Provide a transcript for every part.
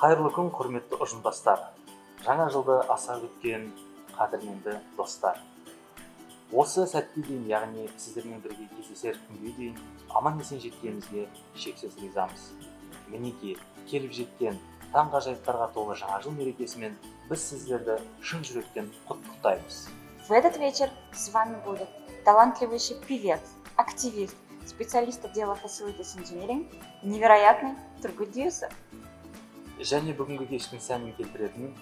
Қайырлы күн, құрметті ұжымдастар! Жаңа жылды аса күткен қадірменді достар! Осы сәтке дейін, яғни сіздермен бірге кездесер күнге дейін аман есен жеткенімізге шексіз ризамыз. Мінекей, келіп жеткен таңғажайыптарға толы жаңа жыл мерекесімен біз сіздерді шын жүректен құттықтаймыз. В этот вечер с вами будет талантливейший певец, активист, специалист отдела Facilities Engineering, невероятный Тургут Дюсов. Және бүгінгі кештің сәнін келтіретін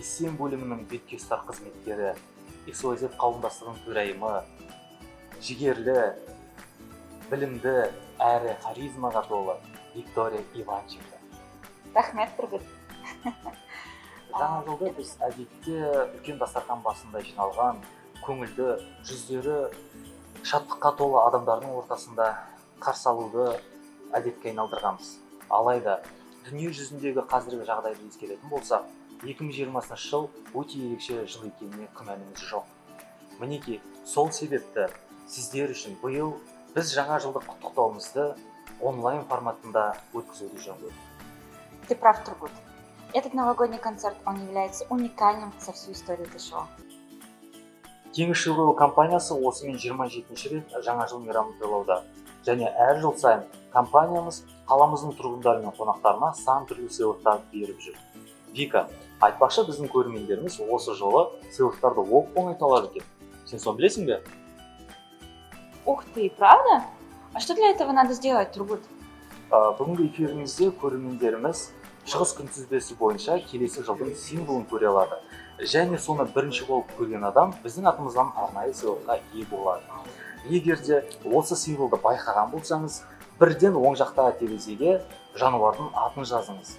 СМ бөлімінің бетке ұстар қызметкері, XYZ қауымдастығының төрайымы, жігерлі, білімді әрі харизмаға толы Виктория Иванченко. Рахмет, Тургут. Жаңа жылды біз әдетте үлкен дастархан басында жиналған көңілді, жүздері шаттыққа толы адамдардың ортасында қарсы алуды әдетке айналдырғанбыз. Алайда дүние жүзіндегі қазіргі жағдайды ескеретін болсақ, 2020 жыл өте ерекше жыл екеніне күмәніміз жоқ. Мінекей, сол себепті сіздер үшін биыл біз жаңа жылдық құттықтауымызды онлайн форматында өткізуді жөн көрдік. Ты прав, Тургут. Этот новогодний концерт, он является уникальным за всю историю ТШО. Теңізшевройл компаниясы осымен 27 рет жаңа жыл мейрамын тойлауда және әр жыл сайын компаниямыз қаламыздың тұрғындары мен қонақтарына сан түрлі сыйлықтар беріп жүр. Вика, айтпақшы, біздің көрермендеріміз осы жолы сыйлықтарды оп оңай табады екен. Сен соны білесің бе? Ух ты, правда? А что для этого надо сделать, Тургут? Бүгінгі эфирімізде көрермендеріміз шығыс күнтізбесі бойынша келесі жылдың символын көре алады және соны бірінші болып көрген адам біздің атымыздан арнайы сыйлыққа ие болады. Егер де осы символды байқаған болсаңыз, бірден оң жақтағы терезеге жануардың атын жазыңыз.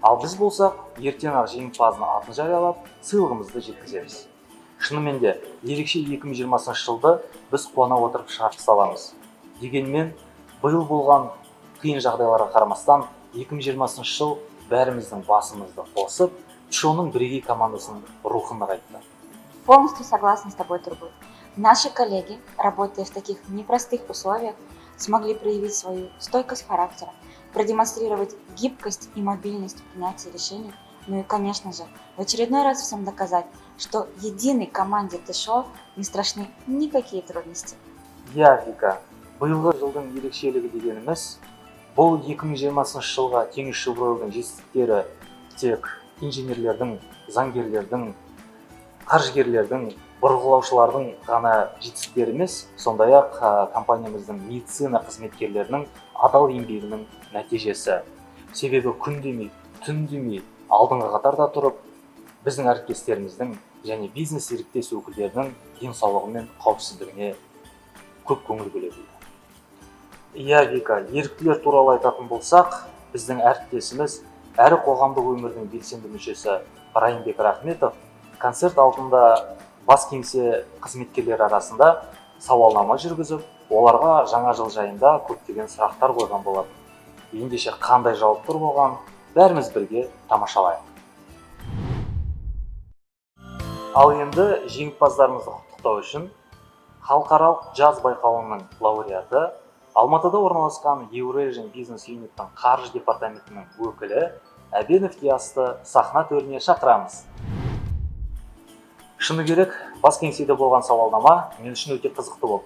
Ал біз болсақ, ертең ақ жеңімпаздың атын жариялап, сыйлығымызды жеткіземіз. Шынымен де ерекше 2020 жылды біз қуана отырып шығарып саламыз. Дегенмен биыл болған қиын жағдайларға қарамастан, 2020 жыл бәріміздің басымызды қосып, ТШО-ның бірегей командасының рухын нығайтты. Полностью согласна с тобой, Тургут. Наши коллеги, работая в таких непростых условиях, смогли проявить свою стойкость характера, продемонстрировать гибкость и мобильность в принятии решений, ну и, конечно же, в очередной раз всем доказать, что единой команде ТШО не страшны никакие трудности. Иә, Вика, биылғы жылдың ерекшелігі дегеніміз, бұл 2020 жылға Теңізшевройлдың жетістіктері тек инженерлердің, заңгерлердің, қаржыгерлердің, бұрғылаушылардың ғана жетістіктері емес, сондай ақ компаниямыздың медицина қызметкерлерінің адал еңбегінің нәтижесі. Себебі күн демей, түн демей алдыңғы қатарда тұрып, біздің әріптестеріміздің және бизнес серіктес өкілдерінің денсаулығы мен қауіпсіздігіне көп көңіл бөле білді. Иә, Вика, еріктілер туралы айтатын болсақ, біздің әріптесіміз әрі қоғамдық өмірдің белсенді мүшесі Райымбек Рахметов концерт алдында бас кеңсе қызметкерлері арасында сауалнама жүргізіп, оларға жаңа жыл жайында көптеген сұрақтар қойған болатын. Ендеше, қандай жауаптар болған, бәріміз бірге тамашалайық. Ал енді жеңімпаздарымызды құттықтау үшін халықаралық джаз байқауының лауреаты, Алматыда орналасқан Eurasian Business Unit-тің қаржы департаментінің өкілі Әбенов Диасты сахна төріне шақырамыз. Шыны керек, бас кеңседе болған сауалнама мен үшін өте қызықты болды.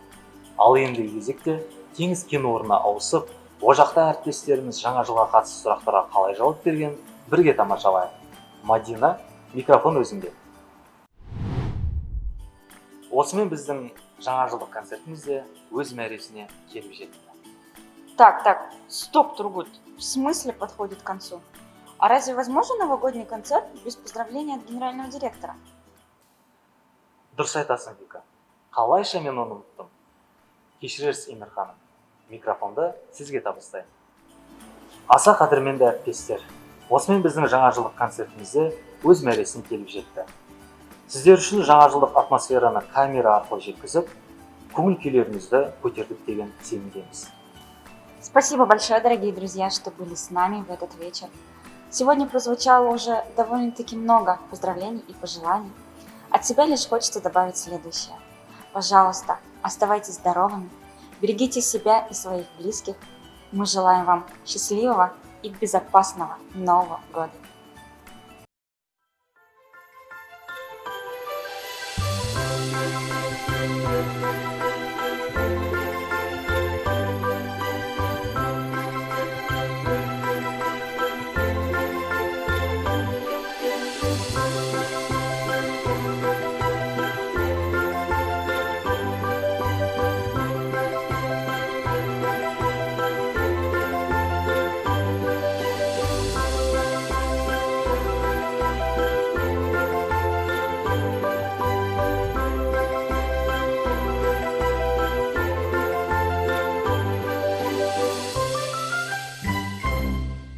Ал енді кезекте Теңіз кен орнына ауысып, ол жақта әріптестеріміз жаңа жылға қатысты сұрақтарға қалай жауап берген, бірге тамашалайық. Мадина, микрофон өзіңде. Осымен біздің жаңа жылдық концертіміз де өз мәресіне келіп жетті. Так, так, стоп, Тургут. В смысле подходит к концу? А разве возможен новогодний концерт без поздравления от генерального директора? Дұрыс айтасың, Вика, қалайша мен оны ұмыттым? Кешірерсіз, Эмир ханым, микрофонды сізге табыстаймын. Аса қадірменді әріптестер, осымен біздің жаңа жылдық концертіміз де өз мәресіне келіп жетті. Сіздер үшін жаңа жылдық атмосфераны камера арқылы жеткізіп, көңіл күйлеріңізді көтердік деген сенімдеміз. Спасибо большое, дорогие друзья, что были с нами в этот вечер. Сегодня прозвучало уже довольно-таки много поздравлений и пожеланий. От себя лишь хочется добавить следующее. Пожалуйста, оставайтесь здоровыми, берегите себя и своих близких. Мы желаем вам счастливого и безопасного Нового года.